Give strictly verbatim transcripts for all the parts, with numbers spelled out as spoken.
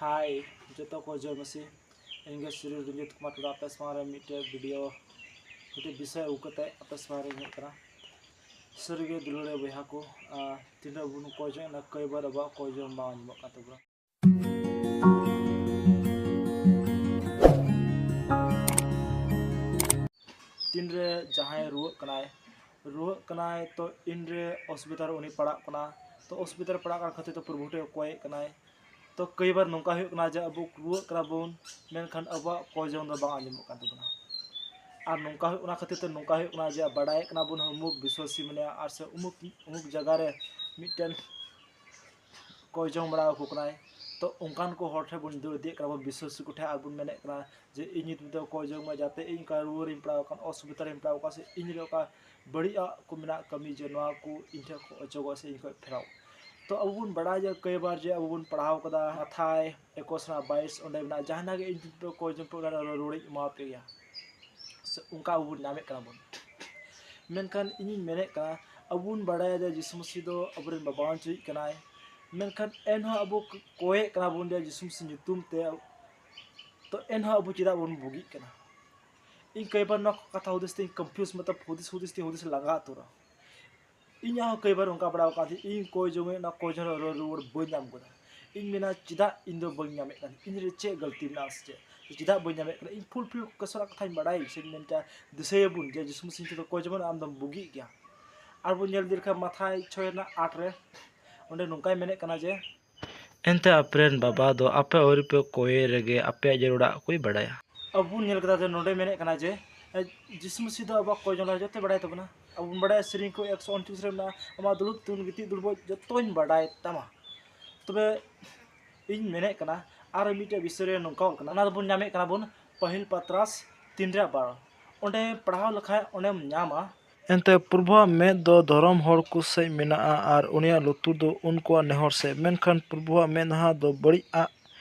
ᱦᱟᱭ, ᱡᱚᱛᱚ ᱠᱚ ᱡᱚᱭ ᱢᱟᱹᱥᱤ᱾ ᱤᱧ ᱜᱮ ᱥᱨᱤ ᱨᱚᱧᱡᱤᱛ ᱠᱩᱢᱟᱨ ᱴᱩᱰᱩ ᱟᱯᱮ ᱥᱟᱢᱟᱝ ᱨᱮ ᱢᱤᱫᱴᱮᱡ ᱵᱷᱤᱰᱤᱭᱳ, ᱢᱤᱫᱴᱮᱡ ᱵᱤᱥᱚᱭ ᱟᱹᱜᱩ ᱠᱟᱛᱮ ᱟᱯᱮ ᱥᱟᱢᱟᱝ ᱨᱮᱧ ᱦᱮᱡ ᱠᱟᱱᱟ᱾ ᱥᱟᱹᱨᱤᱜᱮ ᱫᱩᱞᱟᱹᱲᱤᱭᱟᱹ ᱵᱚᱭᱦᱟ ᱠᱚ, ᱟᱨ ᱛᱤᱱᱟᱹᱜ ᱵᱚᱱ ᱠᱚᱭ ᱡᱚᱝ ᱚᱱᱟ ᱠᱟᱹᱭᱵᱟᱨ ᱟᱵᱚᱣᱟᱜ ᱠᱚᱭ ᱡᱚᱝ ᱵᱟᱝ ᱟᱸᱡᱚᱢᱚᱜ ᱠᱟᱱ ᱛᱟᱵᱚᱱᱟ᱾ ᱛᱤᱱᱨᱮ ᱡᱟᱦᱟᱸᱭ ᱨᱩᱣᱟᱹᱜ ᱠᱟᱱᱟᱭ, ᱨᱩᱣᱟᱹᱜ ᱠᱟᱱᱟᱭ ᱛᱚ ᱤᱱᱨᱮ ᱚᱥᱩᱵᱤᱫᱷᱟ ᱨᱮ ᱩᱱᱤ ᱯᱟᱲᱟᱜ ᱠᱟᱱᱟ᱾ ᱛᱚ ᱚᱥᱩᱵᱤᱫᱷᱟ ᱨᱮ ᱯᱟᱲᱟᱜ ᱠᱟᱱ ᱠᱷᱟᱹᱛᱤᱨ ᱛᱮ ᱯᱨᱚᱵᱷᱩ ᱴᱷᱮᱱ ᱠᱚᱭᱮᱜ ᱠᱟᱱᱟᱭ᱾ ᱛᱚ ᱠᱟᱹᱭᱵᱟᱨ ᱱᱚᱝᱠᱟ ᱦᱩᱭᱩᱜ ᱠᱟᱱᱟ ᱡᱮ ᱟᱵᱚ ᱨᱩᱣᱟᱹᱜ ᱠᱟᱱᱟ ᱵᱚᱱ, ᱢᱮᱱᱠᱷᱟᱱ ᱟᱵᱚᱣᱟᱜ ᱠᱚᱭ ᱡᱚᱝ ᱫᱚ ᱵᱟᱝ ᱟᱸᱡᱚᱢᱚᱜ ᱠᱟᱱ ᱛᱟᱵᱚᱱᱟ᱾ ᱟᱨ ᱱᱚᱝᱠᱟ ᱦᱩᱭᱩᱜ, ᱚᱱᱟ ᱠᱷᱟᱹᱛᱤᱨ ᱛᱮ ᱱᱚᱝᱠᱟ ᱦᱩᱭᱩᱜ ᱠᱟᱱᱟ ᱡᱮ ᱵᱟᱰᱟᱭᱮᱫ ᱠᱟᱱᱟ ᱵᱚᱱ ᱩᱢᱩᱠ ᱵᱤᱥᱣᱟᱥᱤ ᱢᱮᱱᱟᱭᱟ ᱟᱨ ᱥᱮ ᱩᱢᱩᱠ, ᱩᱢᱩᱠ ᱡᱟᱭᱜᱟ ᱨᱮ ᱢᱤᱫᱴᱮᱱ ᱠᱚᱭ ᱡᱚᱝ ᱵᱟᱲᱟ ᱟᱠᱚ ᱠᱟᱱᱟᱭ᱾ ᱛᱚ ᱚᱱᱠᱟᱱ ᱠᱚ ᱦᱚᱲ ᱴᱷᱮᱱ ᱵᱚᱱ ᱫᱟᱹᱲ ᱤᱫᱤᱭᱮᱫ ᱠᱟᱱᱟ ᱵᱚᱱ, ᱵᱤᱥᱣᱟᱥᱤ ᱠᱚᱴᱷᱮᱱ, ᱟᱨ ᱵᱚᱱ ᱢᱮᱱᱮᱫ ᱠᱟᱱᱟ ᱡᱮ ᱤᱧ ᱧᱩᱛᱩᱢ ᱛᱮ ᱠᱚᱭ ᱡᱚᱝ ᱢᱮ, ᱡᱟᱛᱮ ᱤᱧ ᱚᱠᱟ ᱨᱩᱣᱟᱹ ᱨᱤᱧ ᱯᱟᱲᱟᱣ ᱟᱠᱟᱱ, ᱚᱥᱩᱵᱤᱫᱷᱟ ᱨᱤᱧ ᱯᱟᱲᱟᱣ ᱟᱠᱟᱱ, ᱥᱮ ᱤᱧ ᱨᱮ ᱚᱠᱟ ᱵᱟᱹᱲᱤᱡᱟᱜ ᱠᱚ ᱢᱮᱱᱟᱜ ᱠᱟᱹᱢᱤ, ᱡᱮ ᱱᱚᱣᱟ ᱠᱚ ᱤᱧ ᱴᱷᱮᱱ ᱠᱷᱚᱱ ᱚᱪᱚᱜᱚᱜ ᱥᱮ ᱤᱧ ᱠᱷᱚᱱ ᱯᱷᱮᱨᱟᱣ᱾ ᱛᱚ ᱟᱵᱚ ᱵᱚᱱ ᱵᱟᱲᱟᱭᱟ ᱡᱮ ᱠᱟᱹᱭᱵᱟᱨ ᱡᱮ ᱟᱵᱚ ᱵᱚᱱ ᱯᱟᱲᱦᱟᱣ ᱠᱟᱫᱟ ᱢᱟᱛᱷᱟᱭ ᱮᱠᱩᱥ ᱨᱮᱱᱟᱜ ᱵᱟᱭᱤᱥ, ᱚᱸᱰᱮ ᱢᱮᱱᱟᱜᱼᱟ, "ᱡᱟᱦᱟᱱᱟᱜ ᱜᱮ ᱤᱧ ᱧᱩᱛᱩᱢ ᱛᱮ ᱠᱚᱭ ᱡᱚᱝ ᱯᱮ, ᱚᱱᱟ ᱨᱮᱱᱟᱜ ᱨᱩᱣᱟᱹᱲᱤᱧ ᱮᱢᱟ ᱯᱮ ᱜᱮᱭᱟ", ᱥᱮ ᱚᱱᱠᱟ ᱟᱵᱚ ᱵᱚᱱ ᱧᱟᱢᱮᱫ ᱠᱟᱱᱟ ᱵᱚᱱ᱾ ᱢᱮᱱᱠᱷᱟᱱ ᱤᱧᱤᱧ ᱢᱮᱱᱮᱫ ᱠᱟᱱᱟ, ᱟᱵᱚ ᱵᱚᱱ ᱵᱟᱲᱟᱭᱟ ᱡᱮ ᱡᱤᱥᱩ ᱢᱟᱹᱥᱤ ᱫᱚ ᱟᱵᱚᱨᱮᱱ ᱵᱟᱵᱟᱣᱟᱱ ᱪᱤᱞᱤᱜ ᱠᱟᱱᱟᱭ, ᱢᱮᱱᱠᱷᱟᱱ ᱮᱱᱦᱚᱸ ᱟᱵᱚ ᱠᱚᱭᱮᱜ ᱠᱟᱱᱟ ᱵᱚᱱ ᱡᱮ ᱡᱤᱥᱩ ᱢᱟᱹᱥᱤ ᱧᱩᱛᱩᱢ ᱛᱮ, ᱛᱚ ᱮᱱᱦᱚᱸ ᱟᱵᱚ ᱪᱮᱫᱟᱜ ᱵᱚᱱ ᱵᱩᱜᱤᱜ ᱠᱟᱱᱟ? ᱤᱧ ᱠᱟᱹᱭᱵᱟᱨ ᱱᱚᱣᱟ ᱠᱚ ᱠᱟᱛᱷᱟ ᱦᱩᱫᱤᱥ ᱛᱮᱧ ᱠᱚᱱᱯᱷᱤᱭᱩᱡᱽ, ᱢᱚᱛᱞᱚᱵ ᱦᱩᱫᱤᱥ ᱦᱩᱫᱤᱥ ᱛᱮᱧ ᱦᱩᱫᱤᱥ ᱞᱟᱸᱜᱟ ᱩᱛᱟᱹᱨᱟ᱾ ᱤᱧᱟᱹᱜ ᱦᱚᱸ ᱠᱟᱹᱭᱵᱟᱨ ᱚᱱᱠᱟ ᱵᱟᱲᱟᱣ ᱟᱠᱟᱱ ᱛᱤᱧ, ᱤᱧ ᱠᱚᱭ ᱡᱚᱝ ᱚᱱᱟ ᱠᱚᱭ ᱡᱚᱝ ᱨᱮ ᱨᱩᱣᱟᱹᱲ ᱵᱟᱹᱧ ᱧᱟᱢ ᱠᱟᱫᱟ᱾ ᱤᱧ ᱢᱮᱱᱟ, ᱪᱮᱫᱟᱜ ᱤᱧ ᱫᱚ ᱵᱟᱹᱧ ᱧᱟᱢᱮᱫ ᱠᱟᱱ? ᱤᱧ ᱨᱮ ᱪᱮᱫ ᱜᱟᱹᱞᱛᱤ ᱢᱮᱱᱟᱜᱼᱟ ᱥᱮ ᱪᱮᱫ? ᱪᱮᱫᱟᱜ ᱵᱟᱹᱧ ᱧᱟᱢᱮᱫ ᱠᱟᱱᱟ? ᱤᱧ ᱯᱷᱩᱞ ᱯᱷᱤᱞ ᱠᱮᱥᱚᱨᱟᱜ ᱠᱟᱛᱷᱟᱧ ᱵᱟᱲᱟᱭᱟ ᱥᱮᱧ ᱢᱮᱱ ᱠᱮᱭᱟ, ᱫᱤᱥᱟᱹᱭᱟᱵᱚᱱ ᱡᱮ ᱡᱤᱥᱩ ᱢᱟᱹᱥᱤ ᱴᱷᱮᱱ ᱫᱚ ᱠᱚᱭ ᱡᱚᱝ ᱟᱢ ᱫᱚᱢ ᱵᱩᱜᱤᱜ ᱜᱮᱭᱟ᱾ ᱟᱨ ᱵᱚᱱ ᱧᱮᱞ ᱤᱫᱤ ᱞᱮᱠᱷᱟᱱ ᱢᱟᱛᱷᱟᱭ ᱪᱷᱚᱭ ᱨᱮᱱᱟᱜ ᱟᱴ ᱨᱮ, ᱚᱸᱰᱮ ᱱᱚᱝᱠᱟᱭ ᱢᱮᱱᱮᱫ ᱠᱟᱱᱟ ᱡᱮ, ᱮᱱᱛᱮ ᱟᱯᱮᱨᱮᱱ ᱵᱟᱵᱟ ᱫᱚ ᱟᱯᱮ ᱟᱹᱣᱨᱤ ᱯᱮ ᱠᱚᱭᱮ ᱨᱮᱜᱮ ᱟᱯᱮᱭᱟᱜ ᱡᱟᱹᱨᱩᱲᱟᱜ ᱠᱚᱭ ᱵᱟᱲᱟᱭᱟ᱾ ᱟᱵᱚ ᱵᱚᱱ ᱧᱮᱞ ᱠᱮᱫᱟ ᱡᱮ ᱱᱚᱰᱮ ᱢᱮᱱᱮᱫ ᱠᱟᱱᱟ ᱡᱮ, ᱮ, ᱡᱤᱥᱩ ᱢᱟᱹᱥᱤ ᱫᱚ ᱟᱵᱚᱣᱟᱜ ᱠᱚᱭ ᱡᱚᱝ ᱨᱮ ᱡᱚᱛᱚ ᱵᱟᱲᱟᱭ ᱛᱟᱵᱚᱱᱟ᱾ ᱟᱵᱚ ᱵᱚᱱ ᱵᱟᱲᱟᱭᱟ ᱥᱮᱨᱮᱧ ᱠᱚ ᱮᱠᱥᱚ ᱩᱱᱛᱨᱤᱥ ᱨᱮ ᱢᱮᱱᱟᱜᱼᱟ, "ᱟᱢᱟᱜ ᱫᱩᱲᱩᱵ ᱛᱤᱸᱜᱩᱱ, ᱜᱤᱛᱤᱡ ᱫᱩᱲᱩᱵᱚᱜ ᱡᱚᱛᱚᱧ ᱵᱟᱰᱟᱭ ᱛᱟᱢᱟ᱾" ᱛᱚᱵᱮ ᱤᱧ ᱢᱮᱱᱮᱫ ᱠᱟᱱᱟ, ᱟᱨ ᱢᱤᱫᱴᱮᱡ ᱵᱤᱥᱚᱭ ᱨᱮ ᱱᱚᱝᱠᱟ ᱚᱞ ᱠᱟᱱᱟ, ᱚᱱᱟ ᱫᱚᱵᱚᱱ ᱧᱟᱢᱮᱫ ᱠᱟᱱᱟ ᱵᱚᱱ ᱯᱟᱹᱦᱤᱞ ᱯᱟᱛᱨᱟᱥ ᱛᱤᱱ ᱨᱮᱭᱟᱜ ᱵᱟᱨᱚ᱾ ᱚᱸᱰᱮ ᱯᱟᱲᱦᱟᱣ ᱞᱮᱠᱷᱟᱡ ᱚᱸᱰᱮᱢ ᱧᱟᱢᱟ, ᱮᱱᱛᱮ ᱯᱨᱚᱵᱷᱩᱣᱟᱜ ᱢᱮᱫ ᱫᱚ ᱫᱷᱚᱨᱚᱢ ᱦᱚᱲ ᱠᱚ ᱥᱮᱫ ᱢᱮᱱᱟᱜᱼᱟ ᱟᱨ ᱩᱱᱤᱭᱟᱜ ᱞᱩᱛᱩᱨ ᱫᱚ ᱩᱱᱠᱩᱣᱟᱜ ᱱᱮᱦᱚᱨ ᱥᱮᱫ, ᱢᱮᱱᱠᱷᱟᱱ ᱯᱨᱚᱵᱷᱩᱣᱟᱜ ᱢᱮᱫᱦᱟ ᱫᱚ ᱵᱟᱹᱲᱤᱡ ᱟᱜ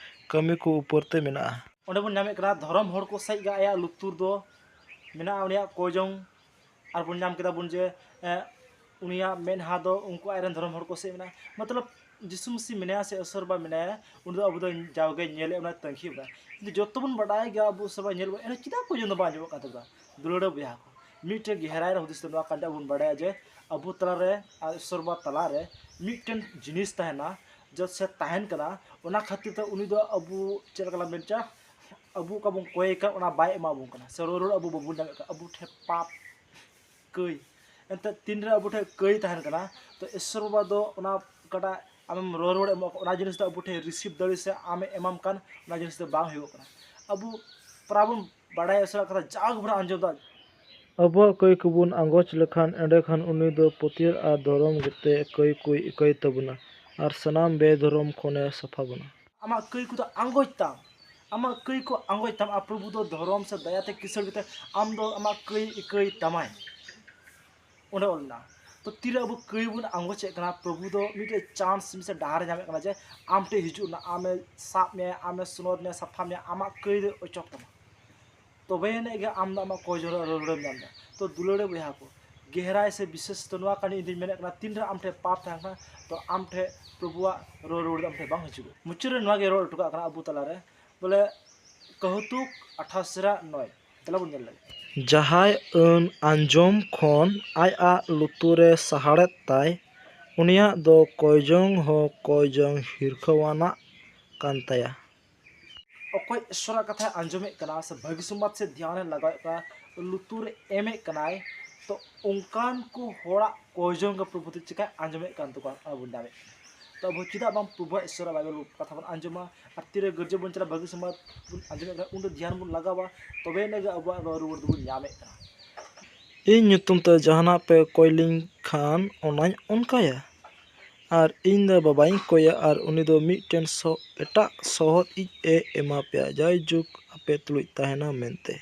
ᱠᱟᱹᱢᱤ ᱠᱚ ᱩᱯᱚᱨ ᱛᱮ ᱢᱮᱱᱟᱜᱼᱟ᱾ ᱚᱸᱰᱮ ᱵᱚᱱ ᱧᱟᱢᱮᱫ ᱠᱟᱱᱟ, ᱫᱷᱚᱨᱚᱢ ᱦᱚᱲ ᱠᱚ ᱥᱮᱫ ᱜᱮ ᱟᱭᱟᱜ ᱞᱩᱛᱩᱨ ᱫᱚ ᱢᱮᱱᱟᱜᱼᱟ, ᱩᱱᱤᱭᱟᱜ ᱠᱚᱭ ᱡᱚᱝ᱾ ᱟᱨ ᱵᱚᱱ ᱧᱟᱢ ᱠᱮᱫᱟ ᱵᱚᱱ ᱡᱮ, ᱮ, ᱩᱱᱤᱭᱟᱜ ᱢᱮᱫᱦᱟ ᱫᱚ ᱩᱱᱠᱩ ᱟᱡᱨᱮᱱ ᱫᱷᱚᱨᱚᱢ ᱦᱚᱲ ᱠᱚ ᱥᱮᱫ ᱢᱮᱱᱟᱜᱼᱟ᱾ ᱢᱚᱛᱞᱚᱵ, ᱡᱤᱥᱩ ᱢᱟᱹᱥᱤ ᱢᱮᱱᱟᱭᱟ ᱥᱮ ᱤᱥᱚᱨ ᱵᱟᱵᱟ ᱢᱮᱱᱟᱭᱟ, ᱩᱱᱤ ᱫᱚ ᱟᱵᱚ ᱫᱚ ᱡᱟᱣᱜᱮ ᱧᱮᱞᱮᱫ ᱵᱚᱱᱟ, ᱛᱟᱺᱜᱤ ᱵᱚᱱᱟ᱾ ᱠᱤᱱᱛᱩ ᱡᱚᱛᱚ ᱵᱚᱱ ᱵᱟᱰᱟᱭ ᱜᱮᱭᱟ ᱟᱵᱚ ᱤᱥᱚᱨ ᱵᱟᱵᱟ ᱧᱮᱞ ᱵᱚᱱᱟ, ᱮᱱᱦᱚᱸ ᱪᱮᱫᱟᱜ ᱠᱚ ᱡᱚᱱ ᱫᱚ ᱵᱟᱝ ᱟᱸᱡᱚᱢᱚᱜ ᱠᱟᱱ ᱛᱟᱵᱚᱱᱟ? ᱫᱩᱞᱟᱹᱲ ᱵᱚᱭᱦᱟ ᱠᱚ, ᱢᱤᱫᱴᱮᱱ ᱜᱮᱦᱨᱟᱭ ᱨᱮ ᱦᱩᱫᱤᱥ ᱫᱚ ᱱᱚᱣᱟ ᱠᱟᱱ ᱜᱮᱭᱟ, ᱟᱵᱚ ᱵᱚᱱ ᱵᱟᱰᱟᱭᱟ ᱡᱮ ᱟᱵᱚ ᱛᱟᱞᱟᱨᱮ ᱟᱨ ᱤᱥᱚᱨ ᱵᱟᱵᱟ ᱛᱟᱞᱟᱨᱮ ᱢᱤᱫᱴᱮᱱ ᱡᱤᱱᱤᱥ ᱛᱟᱦᱮᱱᱟ, ᱡᱚ ᱥᱮ ᱛᱟᱦᱮᱱ ᱠᱟᱱᱟ, ᱚᱱᱟ ᱠᱷᱟᱹᱛᱤᱨ ᱛᱮ ᱩᱱᱤ ᱫᱚ ᱟᱵᱚ ᱪᱮᱫ ᱞᱮᱠᱟ ᱞᱟᱝ ᱢᱮᱱ ᱦᱚᱪᱚᱭᱟ, ᱟᱵᱚ ᱚᱠᱟ ᱵᱚᱱ ᱠᱚᱭ ᱠᱟᱱ ᱚᱱᱟ ᱵᱟᱭ ᱮᱢᱟ ᱵᱚᱱ ᱠᱟᱱᱟ, ᱥᱮ ᱨᱚᱲ ᱨᱚᱲ ᱟᱵᱚ ᱵᱟᱵᱚᱱ ᱧᱟᱢᱮᱫ ᱠᱟᱱᱟ, ᱟᱵᱚ ᱴᱷᱮᱱ ᱯᱟᱯ ᱠᱟᱹᱭ᱾ ᱮᱱᱛᱮᱫ ᱛᱤᱱᱨᱮ ᱟᱵᱚ ᱴᱷᱮᱱ ᱠᱟᱹᱭ ᱛᱟᱦᱮᱱ ᱠᱟᱱᱟ, ᱛᱚ ᱤᱥᱚᱨ ᱵᱟᱵᱟ ᱫᱚ ᱚᱱᱟ ᱚᱠᱟᱴᱟᱜ ᱟᱢᱮᱢ ᱨᱚᱲ ᱨᱩᱣᱟᱹᱲ ᱮᱢᱚᱜ ᱠᱟᱱᱟ, ᱚᱱᱟ ᱡᱤᱱᱤᱥ ᱫᱚ ᱟᱵᱚ ᱴᱷᱮᱱ ᱨᱤᱥᱤᱵᱷ ᱫᱟᱲᱮ ᱥᱮ ᱟᱢᱮ ᱮᱢᱟᱢ ᱠᱟᱱ, ᱚᱱᱟ ᱡᱤᱱᱤᱥ ᱫᱚ ᱵᱟᱝ ᱦᱩᱭᱩᱜᱚᱜ ᱠᱟᱱᱟ᱾ ᱟᱵᱚ ᱯᱨᱟᱭ ᱵᱚᱱ ᱵᱟᱲᱟᱭᱟ ᱤᱥᱚᱨᱟᱜ ᱠᱟᱛᱷᱟ, ᱡᱟ ᱜᱮᱵᱚᱱ ᱟᱸᱡᱚᱢ ᱮᱫᱟ, ᱟᱵᱚᱣᱟᱜ ᱠᱟᱹᱭ ᱠᱚᱵᱚᱱ ᱟᱸᱜᱚᱪ ᱞᱮᱠᱷᱟᱱ, ᱮᱸᱰᱮᱠᱷᱟᱱ ᱩᱱᱤ ᱫᱚ ᱯᱟᱹᱛᱭᱟᱹᱣ ᱟᱨ ᱫᱷᱚᱨᱚᱢ ᱜᱮᱛᱮ ᱠᱟᱹᱭ ᱠᱚᱭ ᱤᱠᱟᱹᱭ ᱛᱟᱵᱚᱱᱟ ᱟᱨ ᱥᱟᱱᱟᱢ ᱵᱮᱫᱷᱚᱨᱚᱢ ᱠᱷᱚᱱᱮ ᱥᱟᱯᱷᱟ ᱵᱚᱱᱟ᱾ ᱟᱢᱟᱜ ᱠᱟᱹᱭ ᱠᱚᱫᱚ ᱟᱸᱜᱚᱪ ᱛᱟᱢ, ᱟᱢᱟᱜ ᱠᱟᱹᱭ ᱠᱚ ᱟᱸᱜᱚᱪ ᱛᱟᱢ, ᱟᱨ ᱯᱨᱚᱵᱷᱩ ᱫᱚ ᱫᱷᱚᱨᱚᱢ ᱥᱮ ᱫᱟᱭᱟᱛᱮ ᱠᱤᱥᱟᱹᱬ ᱜᱮᱛᱮ ᱟᱢ ᱫᱚ ᱟᱢᱟᱜ ᱠᱟᱹᱭ ᱤᱠᱟᱹᱭ ᱛᱟᱢᱟᱭ᱾ ᱚᱸᱰᱮ ᱚᱞ ᱢᱮᱱᱟᱜᱼᱟ᱾ ᱛᱚ ᱛᱤᱨᱮ ᱟᱵᱚ ᱠᱟᱹᱭ ᱵᱚᱱ ᱟᱸᱜᱚᱪᱮᱫ ᱠᱟᱱᱟ, ᱯᱨᱚᱵᱷᱩ ᱫᱚ ᱢᱤᱫᱴᱮᱡ ᱪᱟᱱᱥ ᱢᱤᱫᱴᱮᱡ ᱰᱟᱦᱟᱨᱮ ᱧᱟᱢᱮᱫ ᱠᱟᱱᱟ ᱡᱮ ᱟᱢ ᱴᱷᱮᱡ ᱦᱤᱡᱩᱜ ᱨᱮᱱᱟᱜ, ᱟᱢᱮ ᱥᱟᱵ ᱢᱮᱭᱟ, ᱟᱢᱮ ᱥᱩᱱᱚᱨ ᱢᱮᱭᱟ, ᱥᱟᱯᱷᱟ ᱢᱮᱭᱟ, ᱟᱢᱟᱜ ᱠᱟᱹᱭ ᱫᱚ ᱚᱪᱚᱜ ᱛᱟᱢᱟ᱾ ᱛᱚᱵᱮ ᱟᱹᱱᱤᱡ ᱜᱮ ᱟᱢ ᱫᱚ ᱟᱢᱟᱜ ᱠᱚᱭ ᱡᱚᱱ ᱨᱮ ᱨᱩᱣᱟᱹᱲᱮᱢ ᱧᱟᱢ ᱮᱫᱟ᱾ ᱛᱚ ᱫᱩᱞᱟᱹᱲᱤᱭᱟᱹ ᱵᱚᱭᱦᱟ ᱠᱚ, ᱜᱮᱦᱨᱟᱭ ᱥᱮ ᱵᱤᱥᱮᱥ ᱛᱚ ᱱᱚᱣᱟ ᱠᱟᱹᱦᱱᱤ ᱤᱧ ᱫᱩᱧ ᱢᱮᱱᱮᱫ ᱠᱟᱱᱟ, ᱛᱤᱱ ᱨᱮ ᱟᱢ ᱴᱷᱮᱱ ᱯᱟᱯ ᱛᱟᱦᱮᱱ ᱠᱟᱱᱟ, ᱛᱚ ᱟᱢ ᱴᱷᱮᱱ ᱯᱨᱚᱵᱷᱩᱣᱟᱜ ᱨᱩᱣᱟᱹᱲ ᱨᱩᱣᱟᱹᱲ ᱫᱚ ᱟᱢ ᱴᱷᱮᱱ ᱵᱟᱝ ᱦᱤᱡᱩᱜᱼᱟ᱾ ᱢᱩᱪᱟᱹᱫ ᱨᱮ ᱱᱚᱣᱟ ᱜᱮ ᱨᱚᱲ ᱦᱚᱴᱚ ᱠᱟᱜ ᱠᱟᱱᱟ ᱟᱵᱚ ᱛᱟᱞᱟᱨᱮ, ᱵᱚᱞᱮ ᱠᱟᱹᱦᱩᱛᱩᱠ ᱟᱴᱷᱟᱥ ᱨᱮ ᱱᱚᱭ᱾ ᱫᱮᱞᱟ ᱵᱚᱱ ᱧᱮᱞ ᱞᱮᱜᱮ᱾ ᱡᱟᱦᱟᱸᱭ ᱟᱹᱱ ᱟᱸᱡᱚᱢ ᱠᱷᱚᱱ ᱟᱡᱟᱜ ᱞᱩᱛᱩᱨ ᱨᱮ ᱥᱟᱦᱟᱲᱮᱫ ᱛᱟᱭ, ᱩᱱᱤᱭᱟᱜ ᱫᱚ ᱠᱚᱭᱡᱚᱝ ᱦᱚᱸ ᱠᱚᱭᱡᱚᱝ ᱦᱤᱨᱠᱷᱟᱹᱣᱟᱱᱟᱜ ᱠᱟᱱ ᱛᱟᱭᱟ᱾ ᱚᱠᱚᱭ ᱤᱥᱚᱨᱟᱜ ᱠᱟᱛᱷᱟᱭ ᱟᱸᱡᱚᱢᱮᱫ ᱠᱟᱱᱟ ᱥᱮ ᱵᱷᱟᱹᱜᱤ ᱥᱚᱢᱵᱟᱫ ᱥᱮ ᱫᱷᱮᱭᱟᱱᱮ ᱞᱟᱜᱟᱣᱮᱫ ᱠᱟᱱᱟ, ᱞᱩᱛᱩᱨ ᱨᱮ ᱮᱢᱮᱫ ᱠᱟᱱᱟᱭ, ᱛᱚ ᱚᱱᱠᱟᱱ ᱠᱚ ᱦᱚᱲᱟᱜ ᱠᱚᱭᱡᱚᱝ ᱜᱮ ᱯᱨᱚᱵᱷᱩ ᱫᱚ ᱪᱤᱠᱟᱭ ᱟᱸᱡᱚᱢᱮᱫ ᱠᱟᱱ ᱛᱟᱠᱚᱣᱟ, ᱟᱵᱚ ᱵᱚᱱ ᱧᱟᱢᱮᱫ ᱠᱟᱱᱟ᱾ ᱛᱚ ᱟᱵᱚ ᱪᱮᱫᱟᱜ ᱵᱟᱝ ᱯᱨᱚᱵᱷᱩᱣᱟᱜ ᱤᱥᱚᱨᱟᱜ ᱵᱟᱭᱵᱮᱞ ᱠᱟᱛᱷᱟ ᱵᱚᱱ ᱟᱸᱡᱚᱢᱟ? ᱟᱨ ᱛᱤᱨᱮ ᱜᱤᱨᱡᱟᱹ ᱵᱚᱱ ᱪᱟᱞᱟᱜᱼᱟ, ᱵᱷᱟᱹᱜᱤ ᱥᱚᱢᱵᱟᱫ ᱵᱚᱱ ᱟᱸᱡᱚᱢᱮᱫ ᱠᱟᱱᱟ, ᱩᱱ ᱫᱚ ᱫᱷᱮᱭᱟᱱ ᱵᱚᱱ ᱞᱟᱜᱟᱣᱟ, ᱛᱚᱵᱮ ᱟᱹᱱᱤᱡ ᱜᱮ ᱟᱵᱚᱣᱟᱜ ᱨᱚᱲ ᱨᱩᱣᱟᱹᱲ ᱫᱚᱵᱚᱱ ᱧᱟᱢᱮᱫ ᱠᱟᱱᱟ᱾ ᱤᱧ ᱧᱩᱛᱩᱢ ᱛᱮ ᱡᱟᱦᱟᱱᱟᱜ ᱯᱮ ᱠᱚᱭ ᱞᱤᱧ ᱠᱷᱟᱱ ᱚᱱᱟᱧ ᱚᱱᱠᱟᱭᱟ, ᱟᱨ ᱤᱧ ᱫᱚ ᱵᱟᱵᱟᱧ ᱠᱚᱭᱟ, ᱟᱨ ᱩᱱᱤ ᱫᱚ ᱢᱤᱫᱴᱮᱱ ᱥᱚ-, ᱮᱴᱟᱜ ᱥᱚᱦᱚᱫ ᱤᱡ ᱮ ᱮᱢᱟ ᱯᱮᱭᱟ, ᱡᱟᱭᱡᱩᱜᱽ ᱟᱯᱮ ᱛᱩᱞᱩᱡ ᱛᱟᱦᱮᱱᱟ ᱢᱮᱱᱛᱮ᱾